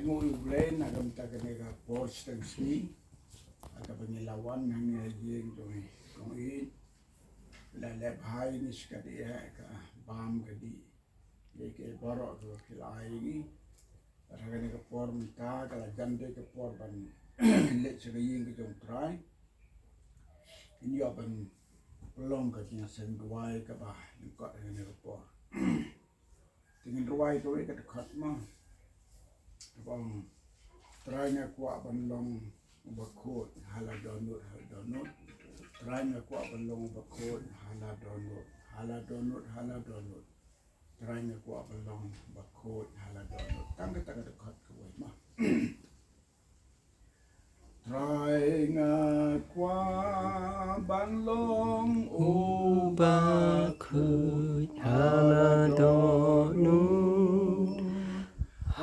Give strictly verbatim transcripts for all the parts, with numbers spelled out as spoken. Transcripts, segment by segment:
Ngi U Blei na ka bynta kane ka por shiteng sngi, ha kaba ngi la wan hangne ha ïing jong i, jong i. La leh bha ïa ngi shikatdei ka bam ka dih ïa ki baroh kiba ki la ai ïa ngi. Bad ha kane ka por mynta ka la jan dei ka por ban leit sha ka ïing ka jong U Trai. Ngin ïoh ban pynlong ka jingïaseng duwai kaba lyngkot ha kane ka por. Te ngin duwai kawei ka dkhot mo. Kaba ong, Trai nga kwah ban long uba khuid ha la dohnud ha la dohnud. Trai nga kwah ban long uba khuid ha la dohnud ha la dohnud ha la dohnud. Trai nga kwah ban long uba khuid ha la dohnud. Tang kata ka dkhot kawei mo. Trai nga kwah ban long uba khuid ha la dohnud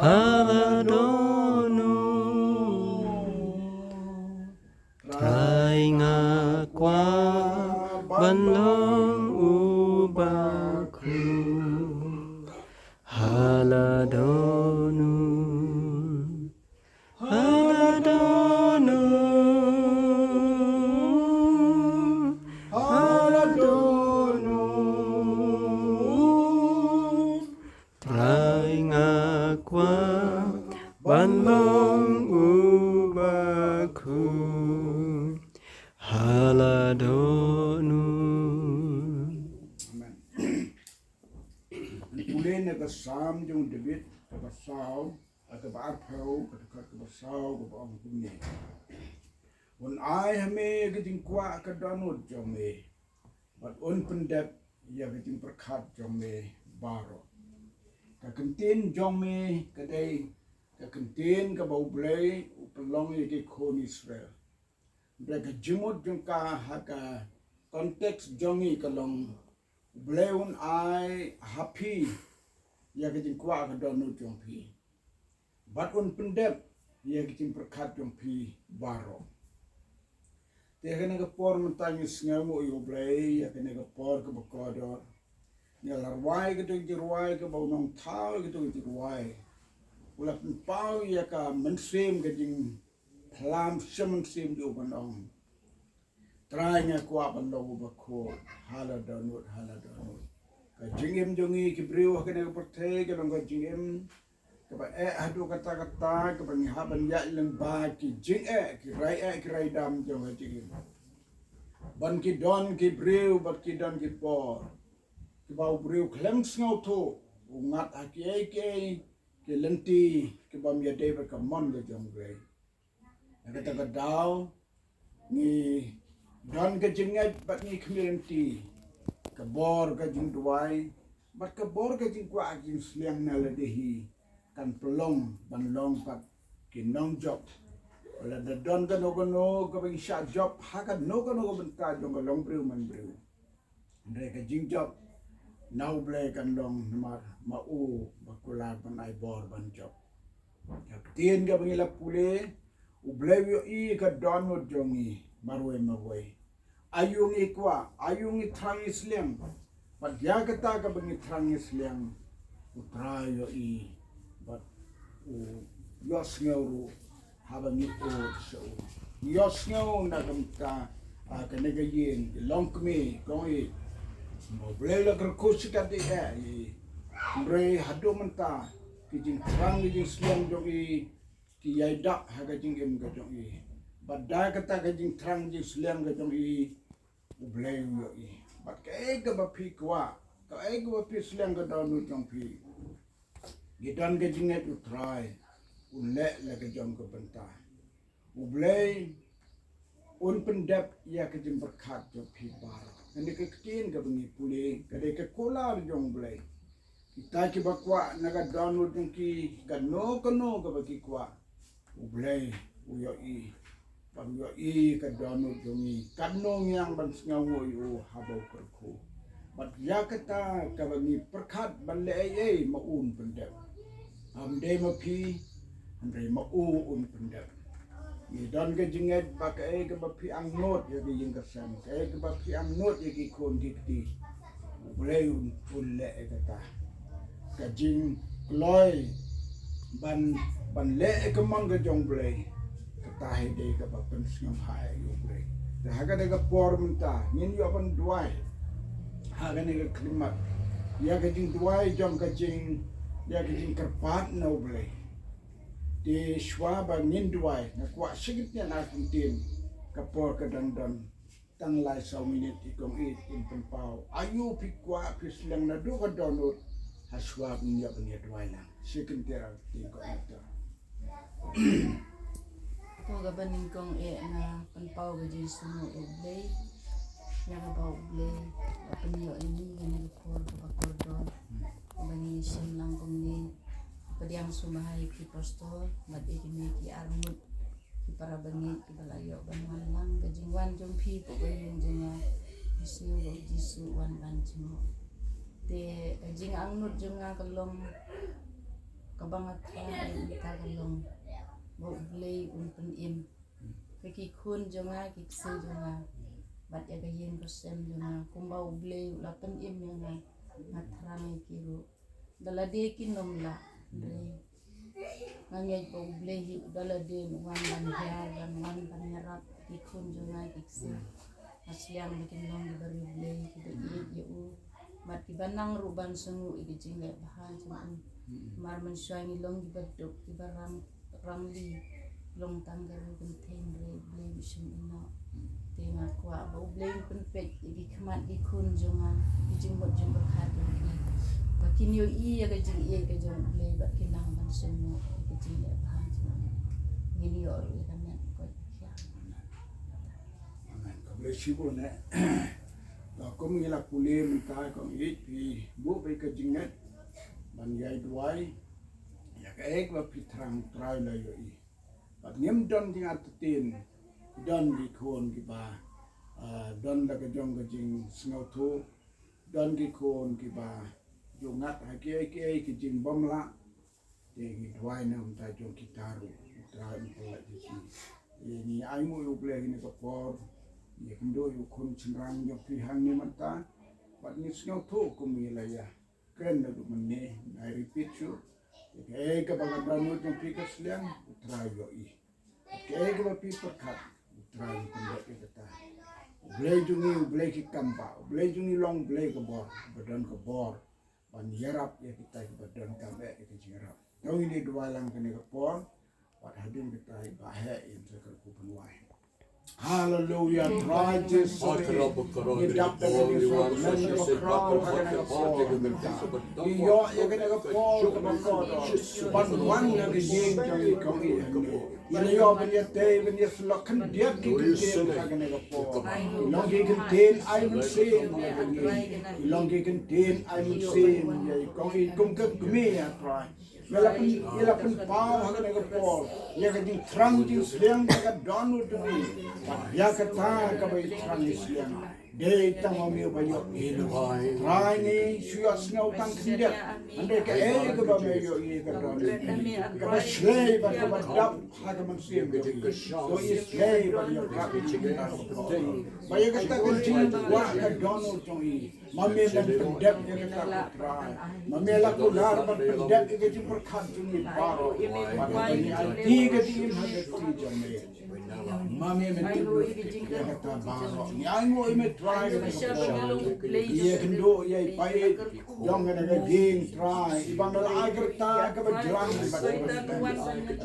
ha la dohnud. Trai nga kwah ban long uba khuid ha la dohnud ha la dohnud ha la dohnud. Trai nga kwah ban long uba khuid ha la dohnud. Amen. Pule na ka Salm jong David kaba saw, kaba arphew, ka dkhot kaba saw, kaba ong kumne. Un ai ha me ka jingkwah ka dohnud jong me, bad un pyndep ïa ka jingpyrkhat jong me baroh. Ka kyntien jong me ka dei ka kyntien kaba U Blei u pynlong ïa ki khun Israel. Hynrei ka jingmut jong ka ha ka context jong ngi ka long, U Blei un ai ha phi ïa ka jingkwah ka dohnud jong phi, bad un pyndep ïa ka jingpyrkhat jong phi baroh. Te ha kane ka por mynta ngi sngewnguh ïa U Blei ïa kane ka por kaba kordor. Ngi la rwai katei ka jingrwai kaba u nongthaw katei ka jingrwai u la pynpaw ïa ka mynsiem, ka jingphla mynsiem jong u ban ong, Trai nga kwah ban long uba khuid ha la dohnud ha la dohnud. Ka jingim jong ngi ki briew ha kane ka pyrthei ka long ka jingim kaba eh haduh katta katta, kaba ngi hap ban ïaid lyngba ki jingeh, ki rai eh, ki rai dam jong ka jingim. Ban ki don ki briew, ban ki don ki por kiba u briew khlem sngewthuh u ngat ha kiei kiei ki lynti kiba ym ïadei bad ka mon ka jong U Blei. Na kata ka daw ngi don ka jingngeit bad ngi khmih lynti, ka bor ka jingduwai bad ka bor ka jingkwah ka jingsliang na lade hi kan pynlong ban long pat ki nongjop. Lada don kano kano kaba ngi shah jop ha kano kano ka bynta jong ka longbriew manbriew, hynrei ka jingjop na U Blei kan long namar ma u ba kular ban ai bor ban jop. Ka ktien kaba ngi la pule, U Blei u ïohi ka dohnud jong ngi marwei marwei. Aïu ngi kwah, aïu ngi thrang ngi sliang, bad ïa kata kaba ngi thrang ngi sliang U Trai u ïohi bad u ïohsngew ruh haba ngi ud sha u. Ngi ïohsngew na ka bynta, ah, kane ka ïing, i longkmie, kong i, ma U Blei u la kyrkhu shikatdei eh ïa i. Hynrei haduh mynta ki jingthrang ki jingsliang jong i ki ïai dap ha ka jingim ka jong i. Bad da kata ka jingthrang jingsliang ka jong i, U Blei u ïohi. Bad kaei kaba phi kwah, kaei kaba phi sliang ka dohnud jong phi, ngi don ka jingngeit U Trai un leh la ka jong ka bynta. U Blei un pyndep ïa ka jingpyrkhat jong phi baroh. Kane ka ktien kaba ngi pule ka dei ka kular jong U Blei. Kita kiba kwah na ka dohnud jong ki, kano kano kaba ki kwah, U Blei u ïohi. Bad u ïohi ka dohnud jong ngi, katno ngi nang ban sngewnguh ïa u haba u kyrkhu. Bad ïa kata kaba ngi pyrkhat ban leh ei ei, ma u un pyndep. Ym dei ma phi, hynrei ma u un pyndep. Ngi don ka jingngeit ba kaei kaba phi angnud ïa ka ïing ka sem, kaei kaba phi angnud ïa ki khun ki kti, U Blei un, un leh ïa kata. Ka jingkloi ban ban leh ïa ka mon ka jong U Blei, kata hi dei kaba pynsngewbha ïa U Blei. Te ha kane ka por mynta ngin ïoh ban duwai ha kane ka khyllipmat ïa ka jingduwai jong ka jing, ïa ka jingkyrpad na U Blei. Te shuwa ba ngin duwai, nga kwah shi kyntien ar kyntien, ka por ka dang don tang lai saw minit. I Kong Ïeit, in pynpaw, aïu phi kwah phi sliang naduh ka dohnud, ha shuwa ngin ïoh ban ïa duwai lang. Shi kyntien ar kyntien, Kong Ïeit. To, kaba nyngkong eh nga pynpaw ka jingsngewnguh ïa U Blei, ïa kaba U Blei u la pynïoh ïa ngi ïa kane ka por kaba kordor, kaba ngi shim lang kumne. Pdiang sngewbha ïa phi pastor bad ïa kine ki arngut ki para bangeit kiba la ïoh ban wan lang. Ka jingwan jong phi hapoh ka ïing jong nga, nga sngew ba U Jisu u wan ban jngoh. Te ka jingangnud jong nga ka long, kaba nga thrang ïa mynta ka long ba U Blei un pynim ïa ki khun jong nga, ki ksiew jong nga, bad ïa ka ïing ka sem jong nga, kumba U Blei u la pynim ïa nga. Nga thrang ïa ki ruh, da lade kin ym lah, hynrei nga ngeit ba U Blei hi u da lade un wan ban hiar, ban wan ban ïarap ïa ki khun jong nga, ki ksiew. Nga sliang ba kin long kiba riewblei, kiba ïeit ïa u, bad kiba nang ruh ban sngewnguh ïa ka jingleh bha jong u. Namar mynshuwa ngi long kiba duk, kiba rang, rangli, long tang ka riew kynthei, hynrei U Blei u shim ïehnoh. Te nga kwah ba U Blei un pynpeit ïa ki khmat ki khun jong nga, ki jingmut jingpyrkhat jong ki, ba kin ïohi ïa ka jingïeit ka jong U Blei, ba kin nang ban sngewnguh ïa ka jingleh bha jong u. Ngin ïoh ruh ïa ka met, ko Pakai. Amen. God bless you, bro, ne. Te kum ngi la pule mynta, Kong Ïeit, phi buh beit ka jingngeit ban ïai duwai ïa kaei kaba phi thrang, U Trai u la ïohi. Bad ngim don jingartatien, don ki khun kiba, ah, don la ka jong ka jingsngewthuh, don ki khun kiba ju ngat ha kiei kiei ki jingbymlah. Te ngi duwai na ka bynta jong kita ruh, U Trai un pynlait ïa ki. Te ngi ainguh ïa U Blei ha kane ka por, ngi ïakynduh ïa u khun shynrang jong phi hangne mynta. Bad ngi sngewthuh kum ngi la ïa kren naduh mynne, ngi repeat shuh. Ïa kaei kaba ka dohnud jong phi ka sliang, U Trai u ïohi. Kaei kaba phi pyrkhat, U Trai un pyndep ïa kata. U Blei jong ngi U Blei ki kam bah, U Blei jong ngi long U Blei ka bor, ba don ka bor ban ïarap ïa kita kiba donkam eh ïa ka jingïarap. To ngin ïa duwai lang kane ka por, bad hadien kata, ba heh, ngin sa kyrkhu ban duwai. Haleluya, Trai Jisu. Ngi dap da ka jingsngewbha, ngi ïoh ïa kane ka por kaba kordor ban wan na ka ïing jong ngi, Kong Ïeit. Ngi la ïoh ban ïatei ban ïasyllok khyndiat ki kyntien ha kane ka por. Ki long ki kyntien ai mynsiem ïa ngi. Ki long ki kyntien ai mynsiem ïa ngi, Kong Ïeit, kum ka kmie, ah Trai. Ngi la pyn, ngi la pynpaw ha kane ka por ïa ka jingthrang jingsliang jong ka dohnud jong ngi. Bad ïa kata kaba i thrang i sliang, dei tang ma me uba ïohi. Trai, ngi shu ïohsngew tang khyndiat, hynrei kaei kaba me ïohi ka don, kaba shlei bad kaba dap ha ka mynsiem jong ngi. To i shlei bad ïoh ka, ba ïa kata ka jingkwah ka dohnud jong ngi, ma me men pyndep ïa kata, ko Trai. Ma me la kular ban pyndep ïa ka jingpyrkhat jong ngi baroh. Bad ba ngi aiti ka jingim ha ka kti jong me. Ma me men tip lut ïa kata baroh. Ngi ainguh ïa me Trai, ka por ïa kynduh ïa i pait jong kane ka ïing Trai, i ba me la ai ka rta kaba jrang, i ba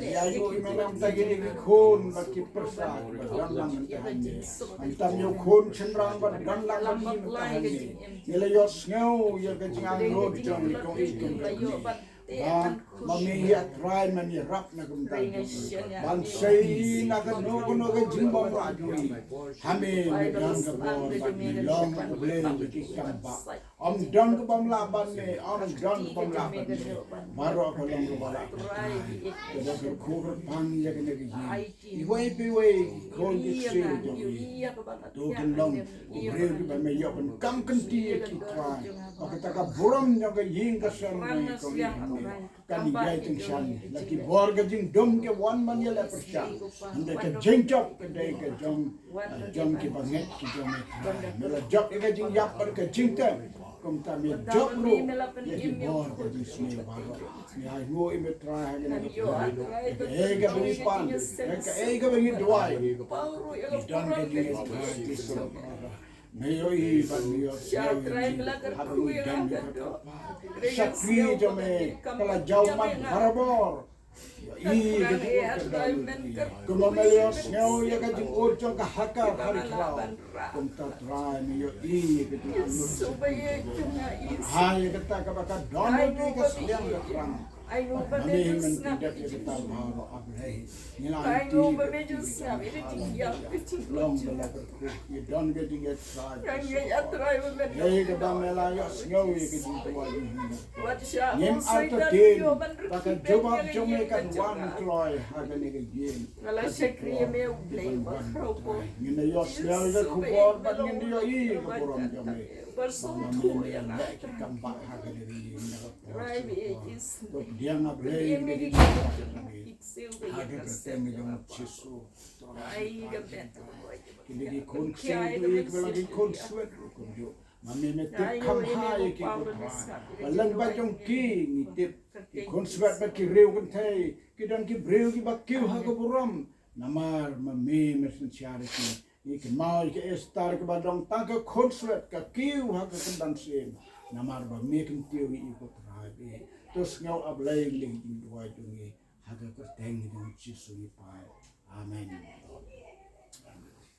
ngi ainguh ïa me na ka bynta kine ki khun bad ki pyrsa ba don lang mynta hangne. Ym tam ïa u khun shynrang ba don lang mynta hangne. Ngi la ïohsngew ïa ka jingangnud jong ngi, Kong Ïeit, Kong Kmie. Ba ma me, ah Trai, men ïarap na ka bynta jong ngi, ban sei na kano kano ka jingbymlah jong ngi. Ha me, me don ka bor bad me long U Blei ki kam bah. Ym don ka bymlah ban me, ym don ka bymlah ban me. Baroh ka long kaba lah, ko Trai. Te da kyrkhu kyrpang ïa kane ka ïing. Iwei pa iwei ki khun ki ksiew jong ngi, to kin long ki briew kiba me ïoh ban kam kynti ïa ki, Trai. Ba kata ka burom jong ka ïing ka sem jong ngi, Kong Ïeit, hangne kan ïai tyngshaiñ. La ki bor ka jingdum ki wan ban ïaleh pyrshah, hynrei ka jingjop ka dei ka jong, jong kiba ngeit ki jong me, Trai. Me la jop ïa ka jingïap bad ka jingtep. Kumta me jop ruh ïa ki bor ka jingsniew baroh. Ïa ngi, i me Trai, ha kane ka por, kaei kaba ngi pan, kaei kaba ngi duwai, ngi don ka jingïaid Jisu. Me ïohi bad me ïohsngew ïa ngi haba ngi don ïa ka kpa. Shakri jong me ka la jaw mat barabor. Ïohi ka jingud ka dohnud. Kumba me la ïohsngew ïa ka jingud jong ka Hagar ha ri khlaw, kumta Trai me ïohi ïa ka jingud. Ai ïa kata kaba ka dohnud ïa ka sliang ka thrang. Ba me hi men pyndep ïa kata baroh, A Blei. Ngi la aiti ïa ka jingïaid, long ba la kyrkhu. Ngi don ka jingïaid Trai. Hei kaba me la ïohsngew ïa ka jingduwai jong ngi. Ngim artatien ba ka jubab jong me kan wan kloi ha kane ka ïing. Ngin da ïohsngew ïa ka khubor bad ngin da ïohi ïa ka burom jong me. Ba ma me me leh ki kam bah ha kane ka ïing na ka por. To pdiang, A Blei, ïa kine ki jingkyrkhu jong me ha ka kyrteng jong u Jisu. Kine ki khun ksiew kiba la ki khun swet ruh kumjuh. Ma me me tip kham bha ïa ki, ko Trai. Ba lyngba jong ki ngi tip ki khun swet bad ki riew kynthei ki don ki briew kiba kiew ha ka burom. Namar ma me me synshar ïa ki. Ngi kynmaw ïa ka Esther kaba don tang ka khun swet, ka kiew ha ka kyndan syiem. Namar ba me kyntiew ïa i, ko Trai. To sngew, A Blei, ïa ka jingduwai jong ngi ha ka kyrteng jong u Jisu ngi pait. Amen.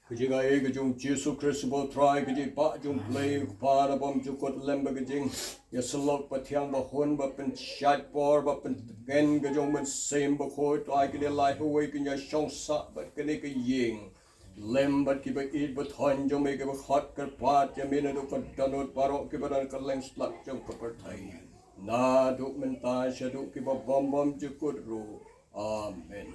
Ka jingai ka jong u Jisu Khrist, ba u Trai, ka jingpah jong u Blei u Kpa, na bym jukut lem bad ka jingïasyllok pathiang bahun, ba pynshait por, ba pyntngen ka jong u Mynsiem Bakhuid, to ai kine lai hawei kin ïa shong sah bad kane ka ïing. Lem bad kiba ïeit ba thoiñ jong me kiba khot kyrpad ïa me naduh ka dohnud baroh, kiba don kylleng slap jong ka pyrthei, naduh mynta shaduh kiba bym bym jukut ruh. Amen.